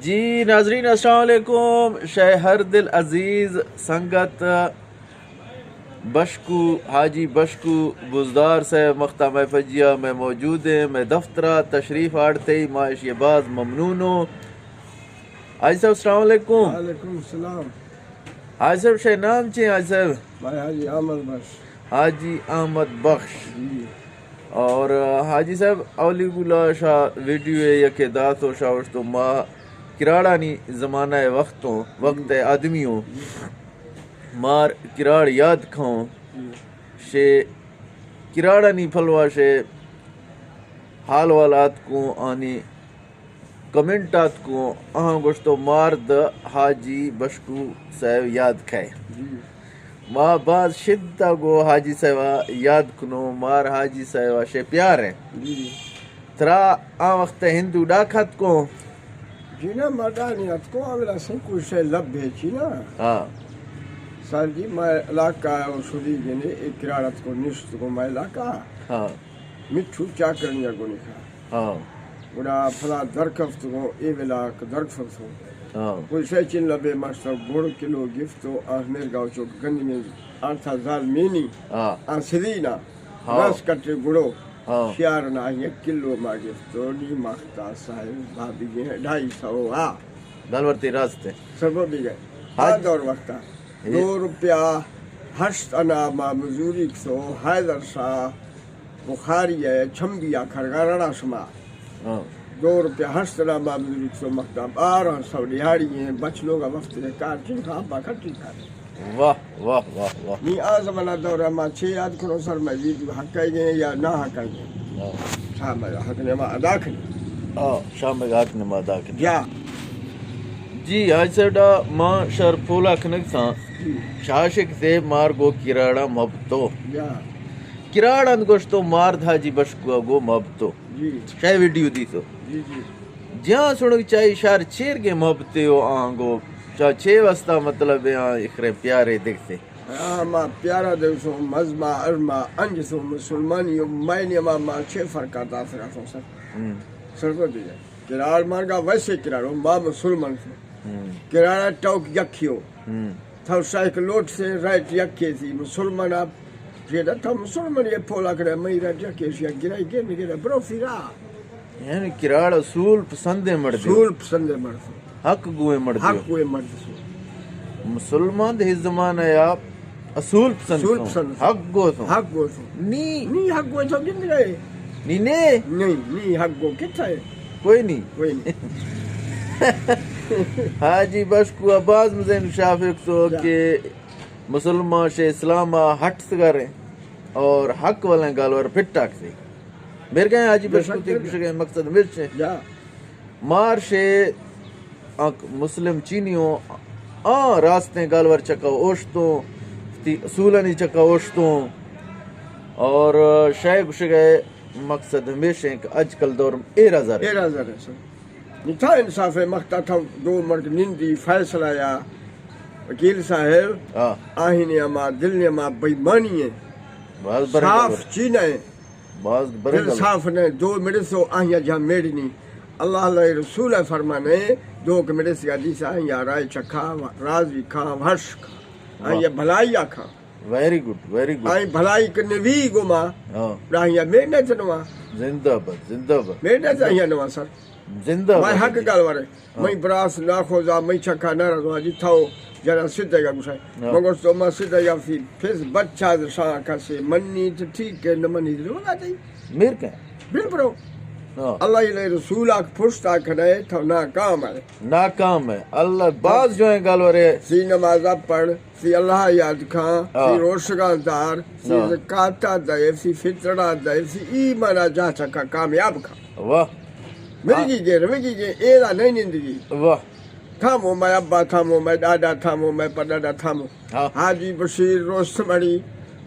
جی ناظرین، السلام علیکم۔ شے ہر دل عزیز سنگت بشکو، حاجی بشکو بزدار صاحب مختا مئے پجیا مئے موجود ہیں، مئے دفترا تشریف آڑتے، ما اشی باز ممنون ہوں۔ حاجی صاحب، السلام علیکم۔ وعلیکم السلام۔ حاجی صاحب، شے نام چے حاجی صاحب؟ مئے حاجی احمد بخش۔ حاجی احمد بخش۔ جی۔ اور حاجی صاحب، اولی بولا شا ویڈیو ہے یکے دات و شا وشتو ما کراڑانی زمانہ وقت ہوں، وقت آدمی ہوں۔ مار کراڑ یاد کھاؤں۔ جی۔ شے کراڑانی پھلوا شے حال والات کو آنی کمنٹ آتکو، آہاں گوشتو مار د حاجی بشکو صاحب یاد کھائے۔ جی۔ ما باز شدہ گو حاجی صاحب یاد کنو، مار حاجی صاحب شے پیار ہیں۔ جی۔ ترا آ وقت ہندو ڈاک آتکو۔ جی نا، ما ڈاک نہیں آتکو، اولا سنکو شے لب ہے چی نا۔ ہاں۔ سر جی، ما علاقہ او شدی گنے اقرار آتکو نشت کو ما علاقہ۔ ہاں۔ مٹھو چاکرنیا گونی کھا۔ ہاں۔ گڑا پھلا درکفت گوں، اے ویلاک درکفت گوں۔ ہاں۔ کوئی سیچن لبے ماسٹر گڑ کلو گفت و آہمیر گاؤ چوک گنی میں آرتھا زال مینی۔ ہاں۔ آ سدینا۔ ہاں۔ رس کٹے گڑو۔ ہاں۔ شیار نا یک کلو ما گفت و نی مختا صاحب بھابی گے ڈھائی سو آ۔ دلورتی راست ہے۔ سبب بھی گئے۔ ہاں۔ آ دور وقتا۔ اے۔ دو روپیہ ہشت انا ما مزوری کسو حیدر شاہ بخاری ء چھمبی ء کھرگا رڑا شما۔ ہاں۔ دو روپیہ ہشت انا ما مزوری کسو مکتب آراں سو دیہاڑی ہیں، بچ لوگ ء وقت کے کار چن کھا با کھٹی کھا۔ واہ، واہ، واہ، واہ۔ نی آ زمانہ دور ء ما چے یاد کرو سر، میں ویڈیو حق آئی گئے یا نہ حق آئی گئے۔ ہاں۔ شاہ میں حق نے ما ادا کھنی۔ ہاں، شاہ میں حق نے ما ادا کھنی۔ یا۔ جی، حاج صاحب ڈا ما شر پولا کھنگ ساں۔ جی۔ شاشک زیب مار گو کراڑا مبتو۔ یا۔ کراڑ اند گوشتو مارد حاجی بشکوا گو مبتو۔ جی۔ شے ویڈیو دیتو۔ جی، جی۔ جہاں سنگ چاہی شار چیر گے مبتے ہو آنگو۔ چا چے واسطہ مطلب ہے آن اخرے پیارے دکھتے۔ ہاں، ما پیارا دیوسوں، مزما ارما انجسوں، مسلمانی و مئے نیما ما چے فرقا داسرا سوں سر۔ ہم۔ سر کو دیگا۔ کراڑ مارگا ویسے کراڑ ہو، ما مسلمان سوں۔ ہم۔ کراڑا ٹوک یکیو۔ ہم۔ تھو سائیکل لوٹ سے رائٹ یکے سی، مسلمان آپ جیدا تھو مسلمان یہ پولا کرے، مئی رائٹ یکے سی، گرائی گے نگے برو فیرا۔ یعنی کراڑ اصول پسندیں مردے۔ اصول پسندیں مردے۔ حق گوئے مردے۔ حق گوئے مردے۔ مسلمان دے زمانہ یا اصول پسند اصول سوں۔ پسند۔ حق گو سوں۔ حق گو سوں۔ نی۔ نی حق گو تو گند گئے۔ نی نے۔ نہیں، نی حق گو کتا ہے۔ کوئی نہیں۔ کوئی نہیں۔ حاجی بشکو عباس مزین شافق سو یا۔ کہ مسلمان شے اسلام ہٹ سگریں اور حق والے گالور پھٹاک سے۔ میر گئے حاجی بے بشکو شک، تے بے شک۔ گشگے مقصد میر شے۔ یا۔ مار شے آنک مسلم چینی ہوں، آ راستیں گالور چکا اوشتوں، تی اصولانی چکا اوشتوں، اور شے گشگے مقصد ہمیش ہیں کہ اج کل دور میں اے رزر ہے۔ اے رزر ہے سر۔ نی تھا انصاف ہے، مختا تھا دو مرد نندی فیصلہ یا وکیل صاحب، ہاں۔ آہی نے اما دل نے اما بےمانی ہے۔ باز برے صاف گالور۔ چین ہے۔ باز برے دل گالور۔ صاف نے دو مڑسو آہیا جا میڑنی۔ اللہ اللہ رسول فرمانے، دو کے مڑس یا دیسا آہیا رائے چکھا، راضی کھا، وش کھا۔ واہ۔ آہیا بھلائی آ کھا۔ ویری گڈ، ویری گڈ۔ آئی بھلائی کرنے وی گما۔ ہاں۔ آہیا میڑنے تنوا۔ زندہ باد، زندہ باد۔ میڑنے تنوا سر۔ زندہ باد۔ مئے حق گالور ہے۔ ہاں۔ مئی براس ناخوزا، مئی چکا نہ رزوا جی تھو جنا سدھے گا گسائے۔ ہاں۔ مگر تو ما سدھے گا فی پھس بچا دے شاہ کسے منی تو ٹھیک ہے، نہ منی تو لوگا دے۔ میر کا؟ بل برو۔ ہاں۔ اللہ علیہ رسول آک پشتا کھڑے تو ناکام ہے۔ ناکام ہے۔ اللہ باز جو ہیں گالورے۔ سی نمازا پڑھ، سی اللہ یاد کھاں، ہاں۔ سی روشگان دار، سی ہاں۔ زکاتا دے، سی فطرہ دے، سی ایمانا جا چکا کامیاب کھاں۔ واہ۔ مرگی گے، روگی گے، ایرا نہیں نندگی۔ واہ۔ تھامو مئے ابا، تھامو مئے ڈاڈا، تھامو مئے پڑڈاڈا، تھامو۔ ہاں۔ حاجی بشیر روست مڑی،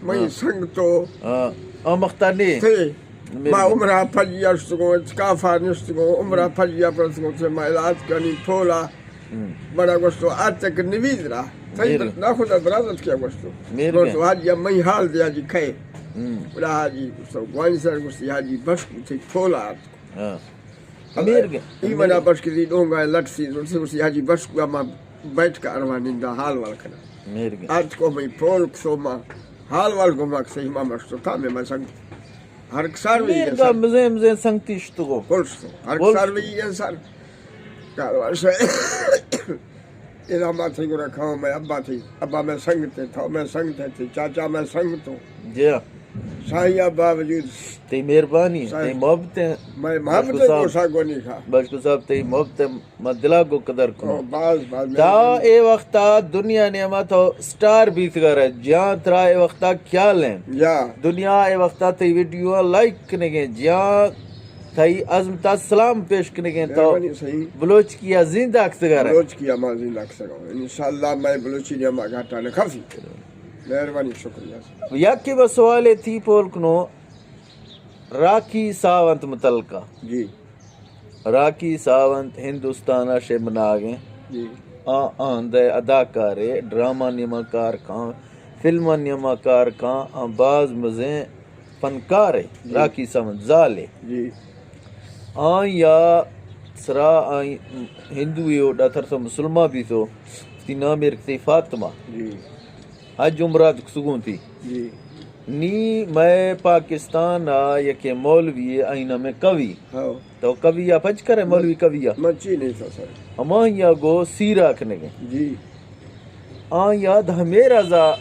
مئی ہاں۔ سنگ تو۔ ہاں۔ او مختار نہیں۔ تھے۔ میرے ما عمرہ پھجیا شتگوں، اعتکافا نشتگوں، عمرہ پھجیا پرستگوں، تھے ما علاج کنی پھولا۔ ہم۔ بڑا گوشتو، آج تک نویز را۔ تھے میرے۔ نہ خدا برازت کیا گوشتو۔ میرے۔ گوشتو، حاجی مئی حال دیا جی کھے۔ ہم۔ بڑا حاجی گوشتو، گوانی سر گوشتی، حاجی بشکو تھے پھولا آت۔ ہاں۔ میر گئے۔ ای منا بشک دی ڈونگا لٹ سی، زرسی، زرسی، حاجی بشک ما بیٹھ کا اروا نندا حال وال کنا۔ میر گئے۔ آج کو میں پول کسو ما حال وال کو ما کسے ما مشتو تا میں ما سنگ۔ ہر کسار وی میر گئے گا سر۔ مزے مزے سنگتی شتگو۔ کل شتو۔ ہر کل کسار شتو۔ وی گئے سر۔ کاروان سے۔ ادا ما تھی گورا کھاؤ، میں ابا تھی، ابا میں سنگ تے تھا، میں سنگ تے تھی، چاچا میں سنگ تو۔ جی ہاں۔ سائیں ابا وجود۔ تئی مہربانی، سائیں۔ تئی محبتیں۔ میں محبت بشکو صاحب۔ کو سا گونی کھا۔ بشکو صاحب، تئی محبتیں ما دلا گو قدر کنو۔ او، باز، باز تا مہربانی۔ اے وقتا دنیا نیما تو سٹار بیتگا رہ، جہاں ترا اے وقتا خیال ہیں۔ یا۔ دنیا اے وقتا تئی ویڈیو لائک کنگے، جہاں تئی عزم تا سلام پیش کنگے تو مہربانی صحیح۔ بلوچ کیا زندہ کتگا رہ۔ بلوچ کیا ما زندہ کتگا۔ انشاءاللہ میں بلوچی نیما گھاٹا نہ کھفی۔ مہربانی، شکریہ۔ یکے بس سوالے تھی پول کنو، راکھی ساونت متعلقہ۔ جی۔ راکھی ساونت ہندوستان ء شے بناگ ہیں۔ جی۔ آ آہندہ اداکارے، ڈرامہ نیما کار کاں، فلم نیما کار کاں، آ باز مزیں فنکارے۔ جی۔ راکھی ساونت زالے۔ جی۔ آئی یا سرا آئی ہندوے و ڈاتر تو مسلمان بیتو، وتی نام ایر کتی فاطمہ۔ جی۔ حج عمرہ کتگوں تھی۔ جی۔ نی مئے پاکستان ء یکے مولوی ء، آئی نام ء کوی۔ ہاؤ۔ تو کوی ء پچ کرے، مولوی کوی ء؟ من چی نہیں سو سر۔ ہمائی ء گو سیرا کنگے۔ جی۔ آئی ء دہ میرا زا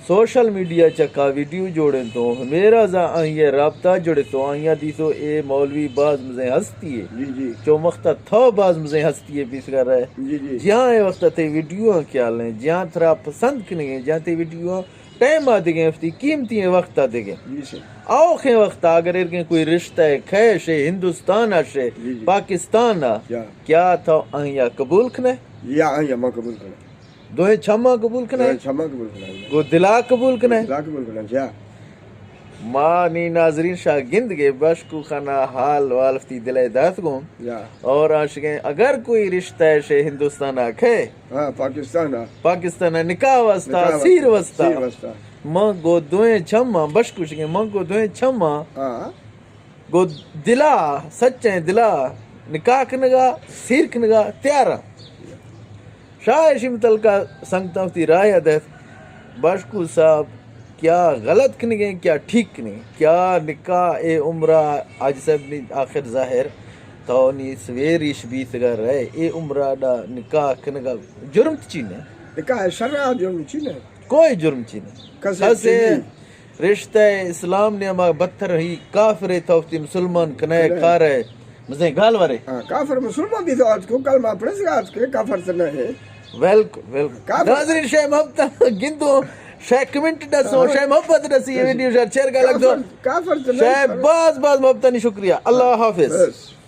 سوشل میڈیا چکا ویڈیو جوڑیں تو، ہمیرا زا آئی ء رابطہ جوڑے تو، آئی ء دیتو اے مولوی باز مزیں ہستی ہے۔ جی، جی۔ چو مختا تھو باز مزیں ہستی ہے پیسگا رہے۔ جی، جی۔ جہاں اے وقت تے ویڈیو آں خیال ہیں، جہاں ترا پسند کنگے، جہاں تے ویڈیو آں ٹائم آ دگیں، وتی قیمتی وقت آ دگیں۔ جی سر۔ اوخیں وقت آ اگر ارگیں کوئی رشتہ ہے، کھیش ہے، ہندوستان آ شے، جی، جی۔ پاکستان آ، یا۔ کیا تو آہیا قبول کنے؟ یا آہیا ما قبول کنے۔ دوہیں چماں قبول کنے؟ دوہیں چماں قبول کنے۔ گو دلا قبول کنے؟ دلا قبول کنے، جی ہاں۔ ما نی ناظرین شاہ گند گے بشکو خنا حال والفتی دلے دات گوں۔ یا۔ اور آشگیں اگر کوئی رشتہ ہے شے ہندوستان آ کھے، ہاں، پاکستان ء۔ پاکستان ء نکاح واسطہ، نکاح واسطہ، سیر واسطہ۔ سیر واسطہ۔ من گو دوئیں چماں، بشکوشگیں، من گو دوئیں چماں۔ ہاں۔ گو دلا، سچیں دلا، نکاح کنگا، سیر کنگا، تیاراں۔ شاہ ایشی متعلقہ سنگتاں وتی رائے دہت۔ بشکو صاحب، کیا غلط کنگیں، کیا ٹھیک کنگیں؟ کیا نکاح اے عمرہ، حاجی صاحب نی آخر ظاہر، تو نی سویر ایش بیتگا رہے، اے عمرہ ڈا نکاح کنگا جرم چی نے؟ نکاح شرع جرم چی نے؟ کوئی جرم چی نے۔ کسے کسے چی نے؟ رشتہ اسلام نے ہما بدتر ہی کافر ہے، تو وتی مسلمان کنے کنے۔ کارے۔ مزیں گال ورے۔ ہاں، کافر مسلمان بھی تو آج کو کلمہ پڑھ سکا آج کے کافر سے نہیں ہے۔ ویلکم، ویلکم۔ کافر۔ ناظرین، شے محبت گندو، شے کمنٹ ڈسو، ہاں۔ شے محبت ڈسی، یہ کافر۔ ویڈیو شیئر، شیئر کا لگ دو۔ کافر، کافر سے نہیں شے ہے۔ باز باز محبتانی شکریہ۔ اللہ حافظ۔ بس۔